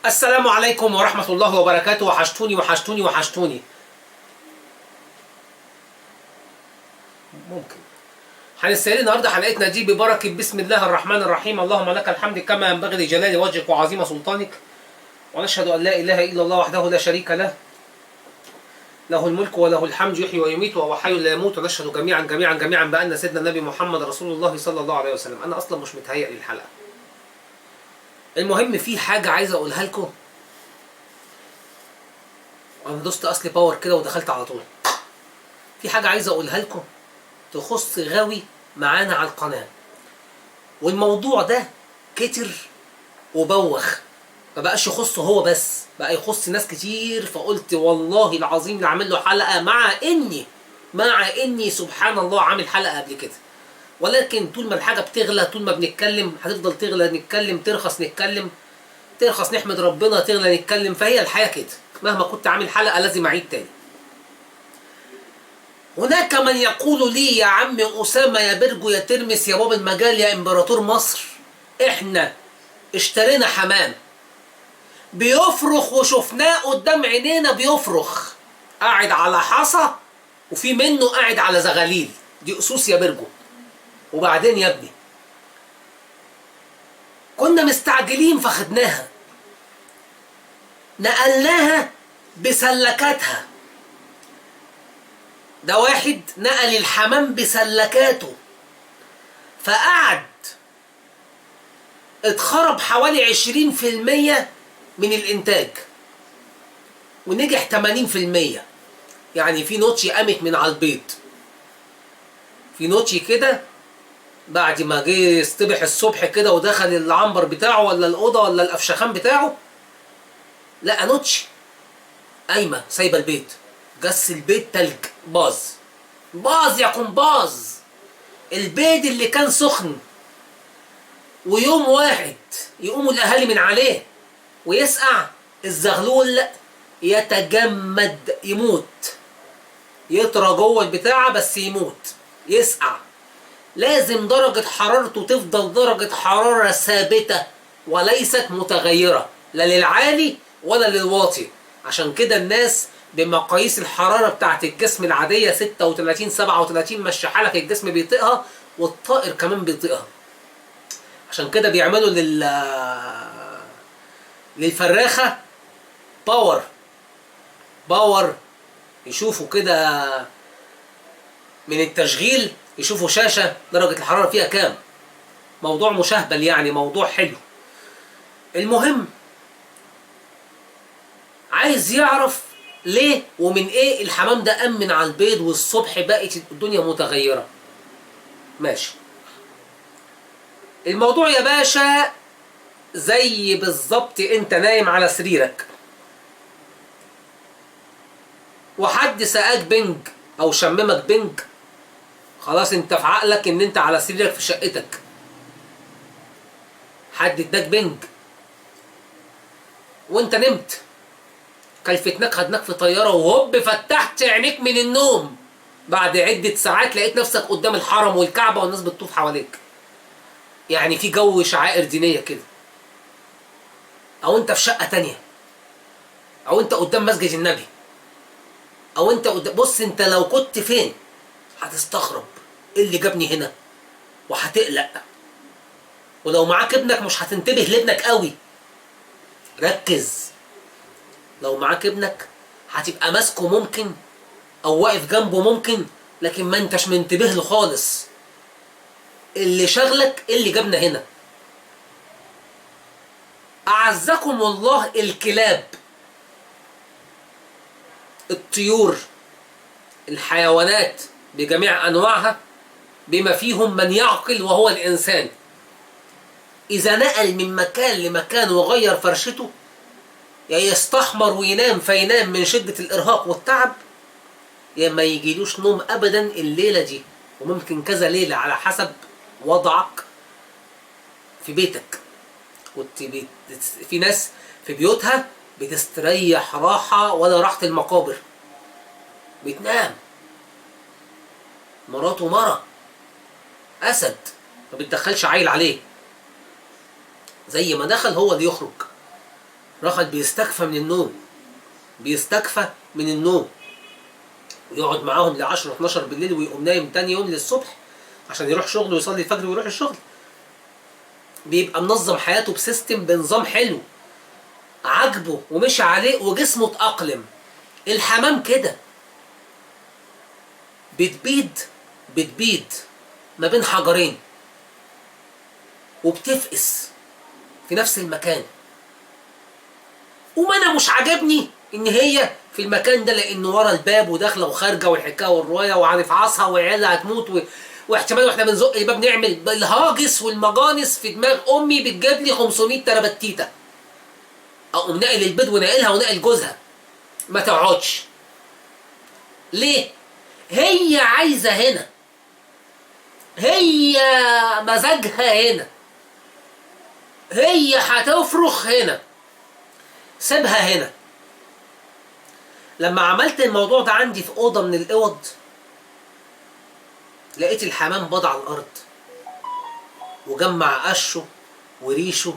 السلام عليكم ورحمة الله وبركاته. وحشتوني وحشتوني وحشتوني. ممكن هنستهل النهارده حلقتنا دي ببركة بسم الله الرحمن الرحيم. اللهم لك الحمد كما ينبغي لجلال وجهك وعظيم سلطانك، ونشهد أن لا إله إلا الله وحده لا شريك له، له الملك وله الحمد، يحيي ويميت وهو حي لا يموت. ونشهد جميعا جميعا جميعا بأن سيدنا النبي محمد رسول الله صلى الله عليه وسلم. أنا أصلا مش متهيأ للحلقة. المهم في حاجة عايز أقولها لكم. أنا دوست أصلي power كده ودخلت على طول. في حاجة عايز أقولها لكم تخص غاوي معانا على القناة، والموضوع ده كتر وبوخ، ما بقاش يخصه هو بس، بقى يخص ناس كتير. فقلت والله العظيم نعمل له حلقة، مع اني سبحان الله عامل حلقة قبل كده، ولكن طول ما الحاجة بتغلى، طول ما بنتكلم هتفضل تغلى، نتكلم ترخص، نتكلم ترخص، نحمد ربنا، تغلى نتكلم. فهي الحياة كده، مهما كنت عامل حلقة لازم اعيد تاني. هناك من يقول لي يا عم أسامة يا برجو يا ترمس يا باب المجال يا إمبراطور مصر، إحنا اشترينا حمام بيفرخ وشفناه قدام عينينا بيفرخ، قاعد على حصى وفي منه قاعد على زغاليل، دي أسوس يا برجو. وبعدين يا ابني كنا مستعجلين فخدناها، نقلناها بسلكاتها. ده واحد نقل الحمام بسلكاته، فقعد اتخرب حوالي 20% من الانتاج ونجح 80%. يعني في نوتشي قامت من على البيض، في نوتشي كده بعد ما جه اصطبح الصبح كده ودخل العنبر بتاعه ولا الاوضة ولا الافشخان بتاعه، لقى نوتشي قايمة سايبه البيت، جس البيت تلج، باظ باظ يا قنباز. البيض اللي كان سخن ويوم واحد يقوموا الاهالي من عليه ويسقع، الزغلول يتجمد يموت، يطرى جوه البتاعه بس يموت، يسقع. لازم درجة حرارته تفضل درجة حرارة ثابتة وليست متغيرة، لا للعالي ولا للواطي. عشان كده الناس بمقاييس الحرارة بتاعت الجسم العادية 36 37 مشي حالك، الجسم بيطيقها والطائر كمان بيطيقها. عشان كده بيعملوا للفراخة power power، يشوفوا كده من التشغيل، يشوفوا شاشة درجة الحرارة فيها كام. موضوع مشهبل يعني، موضوع حلو. المهم عايز يعرف ليه ومن ايه الحمام ده قام من على البيض والصبح بقت الدنيا متغيرة. ماشي الموضوع يا باشا، زي بالظبط انت نايم على سريرك وحد سقاك بنج او شممك بنج، خلاص انت في عقلك ان انت على سريرك في شقتك، حد اداك بنج وانت نمت، كلفتناك خدناك في طيارة وهوب فتحت عينيك من النوم بعد عدة ساعات لقيت نفسك قدام الحرم والكعبة والناس بتطوف حواليك. يعني في جو شعائر دينية كده، او انت في شقة تانية، او انت قدام مسجد النبي، او انت قدام، بص انت لو كنت فين هتستغرب ايه اللي جابني هنا وهتقلق. ولو معاك ابنك مش هتنتبه لابنك قوي، ركز. لو معاك ابنك هتبقى ماسكه ممكن او واقف جنبه ممكن، لكن ما انتش منتبه له خالص. اللي شغلك اللي جابنا هنا. اعزكم الله الكلاب، الطيور، الحيوانات بجميع انواعها بما فيهم من يعقل وهو الانسان، اذا نقل من مكان لمكان وغير فرشته، يا يستحمر وينام فينام من شدة الإرهاق والتعب، يا ما يجيلوش نوم أبدا الليلة دي، وممكن كذا ليلة على حسب وضعك في بيتك. في ناس في بيوتها بتستريح راحة ولا راحة المقابر، بتنام مراته مرة أسد، ما بتدخلش عيل عليه، زي ما دخل هو اللي يخرج. رخل بيستكفى من النوم، بيستكفى من النوم ويقعد معاهم ل 10 12 بالليل ويقوم نايم تاني يوم للصبح عشان يروح شغله ويصلي الفجر ويروح الشغل. بيبقى منظم حياته ب system، بنظام حلو عاجبه ومشي عليه وجسمه اتأقلم. الحمام كده بتبيض، بتبيض ما بين حجرين وبتفقس في نفس المكان. وما انا مش عاجبني ان هي في المكان ده لانه ورا الباب وداخله وخارجه والحكاية والرواية وهنفعصها وعيالها هتموت واحتمال واحنا بنزق الباب نعمل الهاجس والمجانس في دماغ امي بتجيب لي 500 تربتيته. اقوم ناقل البيض وناقلها وناقل جوزها. ما تقعدش. ليه؟ هي عايزه هنا، هي مزاجها هنا، هي هتفرخ هنا، سيبها هنا. لما عملت الموضوع ده عندي في اوضة من الاوض لقيت الحمام بض على الارض وجمع قشه وريشه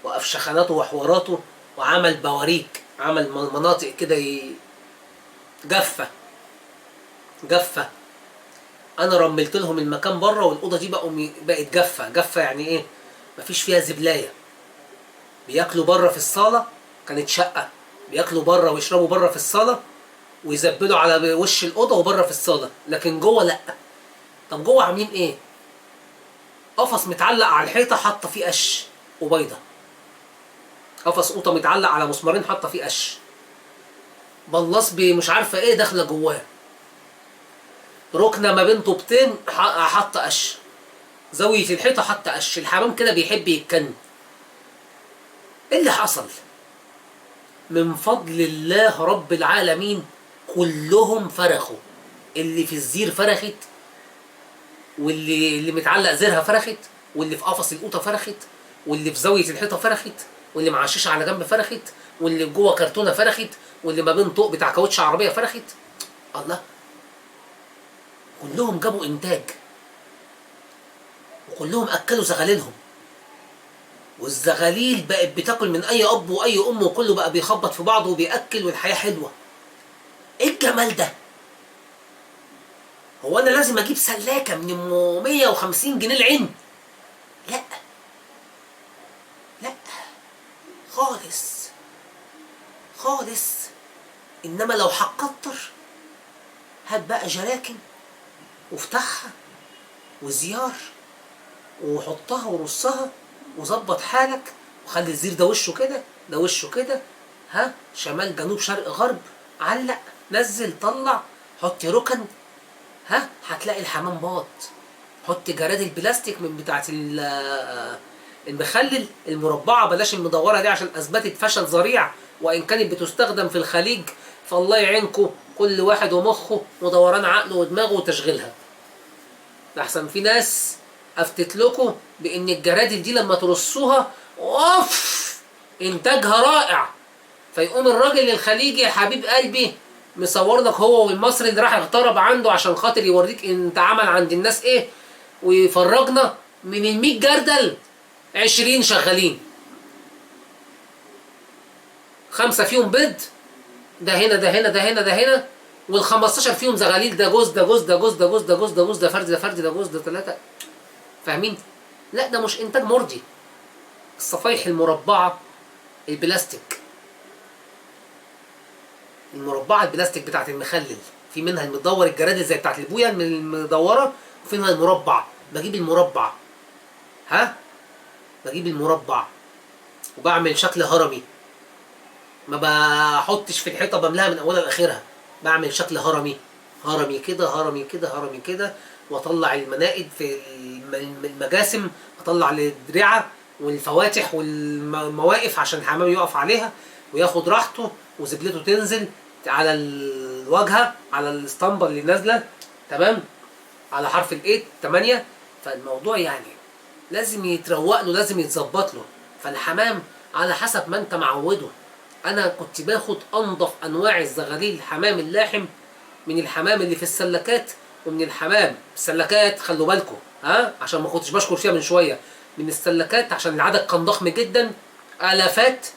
وقفشخاناته وحواراته وعمل بواريك، عمل مناطق كده جافة جافة. انا رملت لهم المكان بره والاوضه دي بقت جافة جافة. يعني ايه؟ مفيش فيها زبلايه. بياكلوا بره في الصاله، كانت شقه، بياكلوا بره ويشربوا بره في الصاله ويزبلوا على وش الاوضة وبره في الصاله، لكن جوه لا. طب جوه عاملين ايه؟ قفص متعلق على الحيطة حاطه فيه قش وبيضه، قفص قوطه متعلق على مسمارين حاطه فيه قش، بلاص مش عارفه ايه داخله جواه، ركنه ما بين طوبتين حاطه قش، زاوية الحيطة حاطه قش. الحمام كده بيحب يتكن. ايه اللي حصل؟ من فضل الله رب العالمين كلهم فرخوا. اللي في الزير فرخت، واللي متعلق زيرها فرخت، واللي في قفص القوطه فرخت، واللي في زاوية الحيطة فرخت، واللي معششه على جنب فرخت، واللي جوه كرتونة فرخت، واللي ما بين طوق بتاع كاوتش عربية فرخت. الله، كلهم جابوا انتاج وكلهم اكلوا زغاليلهم، والزغاليل بقت بتاكل من اي اب واي ام، وكله بقى بيخبط في بعضه وبياكل، والحياة حلوة. ايه الجمال ده؟ هو انا لازم اجيب سلاكه من 150 جنيه العين؟ لا لا خالص خالص. انما لو هتكتر هات بقى جراكن وافتحها وزيار وحطها ورصها وظبط حالك، وخلي الزير ده وشه كده، ده وشه كده، ها، شمال جنوب شرق غرب، علق نزل طلع، حط ركن، ها، هتلاقي الحمام باط. حط جراد البلاستيك من بتاعه المخلل المربعه، بلاش المدوره دي عشان اثبتت فشل ذريع، وان كانت بتستخدم في الخليج فالله يعينكم، كل واحد ومخه ودوران عقله ودماغه وتشغيلها. لحسن في ناس افتت لكم بان الجرادل دي لما ترصوها اوف انتاجها رائع، فيقوم الراجل الخليجي يا حبيب قلبي مصور لك هو والمصري اللي راح اغترب عنده عشان خاطر يوريك انت عمل عند الناس ايه، ويفرجنا من ال 100 جردل 20 شغالين، 5 فيهم بيض، ده هنا ده هنا ده هنا ده هنا، وال 15 فيهم زغاليل، ده جوز ده جوز ده جوز ده جوز ده جوز ده جوز ده فرد ده فرد ده جوز ده 3. فاهمين؟ لا ده مش انتاج مرضي. الصفايح المربعه البلاستيك، المربعه البلاستيك بتاعت المخلل، في منها المدور الجرادل زي بتاعت البويه المدوره، وفي منها المربع. بجيب المربع، ها، بجيب المربع وبعمل شكل هرمي، ما بحطش في الحيطة بملاها من اولها لاخرها، بعمل شكل هرمي، هرمي كده هرمي كده هرمي كده، واطلع المنائد في المجاسم، اطلع الدرعه والفواتح والمواقف عشان الحمام يقف عليها وياخد راحته، وزبلته تنزل على الواجهة على الاسطمبه اللي نازله، تمام، على حرف الايت 8. فالموضوع يعني لازم يتروق له، لازم يتظبط له. فالحمام على حسب ما انت معوده. انا كنت باخد انضف انواع الزغاليل الحمام اللاحم من الحمام اللي في السلكات، ومن الحمام السلكات خلوا بالكم، ها، عشان ما كنتش بشكر فيها من شوية، من السلكات عشان العدد كان ضخم جدا، الافات.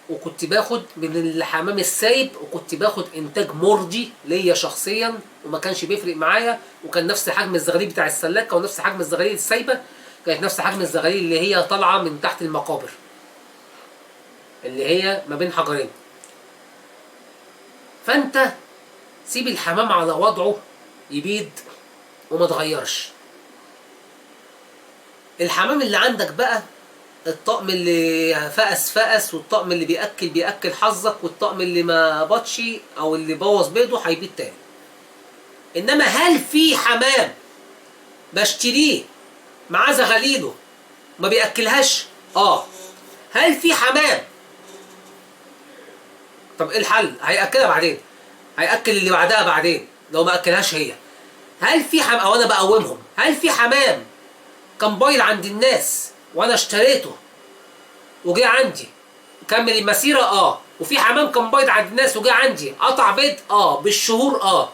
وكنت باخد من الحمام السايب، وكنت باخد انتاج مرضي ليا شخصيا وما كانش بيفرق معايا، وكان نفس حجم الزغاليل بتاع السلاكه ونفس حجم الزغاليل السايبه، كانت نفس حجم الزغاليل اللي هي طالعه من تحت المقابر اللي هي ما بين حجرين. فانت سيب الحمام على وضعه يبيض وما تغيرش. الحمام اللي عندك بقى الطقم اللي فقس فقس، والطقم اللي بيأكل بيأكل حظك، والطقم اللي ما بطش او اللي بوظ بيضة هيبيض تاني. انما هل في حمام بشتريه معاه زغاليله ما بيأكلهاش؟ هل في حمام؟ طب ايه الحل؟ هيأكلها بعدين، هيأكل اللي بعدها بعدين لو ما أكلهاش هي. هل في حمام، او انا بقومهم، هل في حمام كان بايل عند الناس وانا اشتريته وجه عندي كمل المسيرة؟ وفي حمام كان بايض عند الناس وجه عندي قطع بيض؟ بالشهور.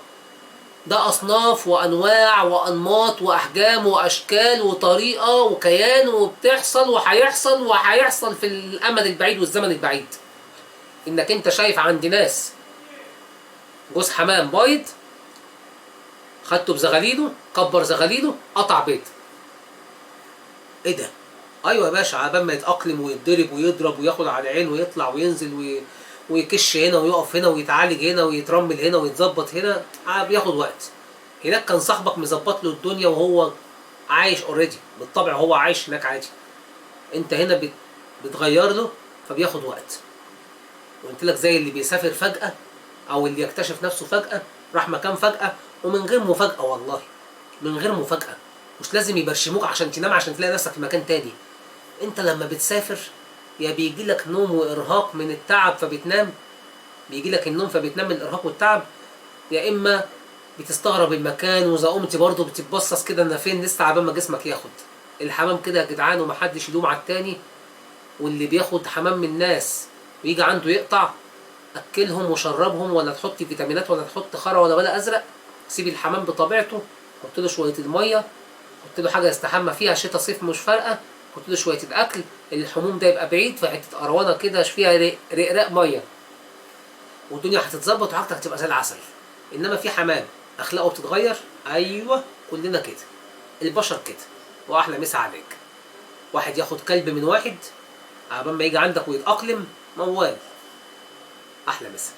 ده اصناف وانواع وانماط واحجام واشكال وطريقه وكيان، وبتحصل وهيحصل وهيحصل في الامد البعيد والزمن البعيد. انك انت شايف عند ناس جوز حمام بايض، خدته بزغاليله، كبر زغاليله، قطع بيض. ايه ده؟ ايوه يا باشا، عبال ما يتاقلم ويتضرب ويضرب وياخد على عينه ويطلع وينزل ويكش هنا ويقف هنا ويتعالج هنا ويترمل هنا ويتظبط هنا، بياخد وقت. هناك كان صاحبك مظبط له الدنيا وهو عايش already، بالطبع هو عايش هناك عادي. انت هنا بتغير له فبياخد وقت. قلت لك زي اللي بيسافر فجأة او اللي يكتشف نفسه فجأة، راح مكان فجأة ومن غير مفاجأة، والله من غير مفاجأة، مش لازم يبرشموك عشان تنام عشان تلاقي نفسك في مكان تاني. انت لما بتسافر يا بيجي لك نوم وارهاق من التعب فبتنام، بيجي لك النوم فبتنام من الارهاق والتعب، يا اما بتستغرب المكان واذا قمت برضه بتتبصص كده انا فين لسه عبال ما جسمك ياخد. الحمام كده يا جدعان، ومحدش يلوم على التاني. واللي بياخد حمام من الناس ويجي عنده يقطع، اكلهم وشربهم، ولا تحط فيتامينات ولا تحط خرا ولا بلا ازرق، سيب الحمام بطبيعته، حط له شوية المية، حط له حاجة يستحمى فيها، شتا صيف مش فارقه، حط له شوية الاكل، الحموم ده يبقى بعيد في حتة قروانه كده فيها رقراق مية، والدنيا هتتظبط وحاجتك هتبقى زي العسل. انما في حمام اخلاقه بتتغير، ايوه كلنا كده، البشر كده. واحلى مسا عليك. واحد ياخد كلب من واحد عبال ما يجي عندك ويتاقلم موال. احلى مسا.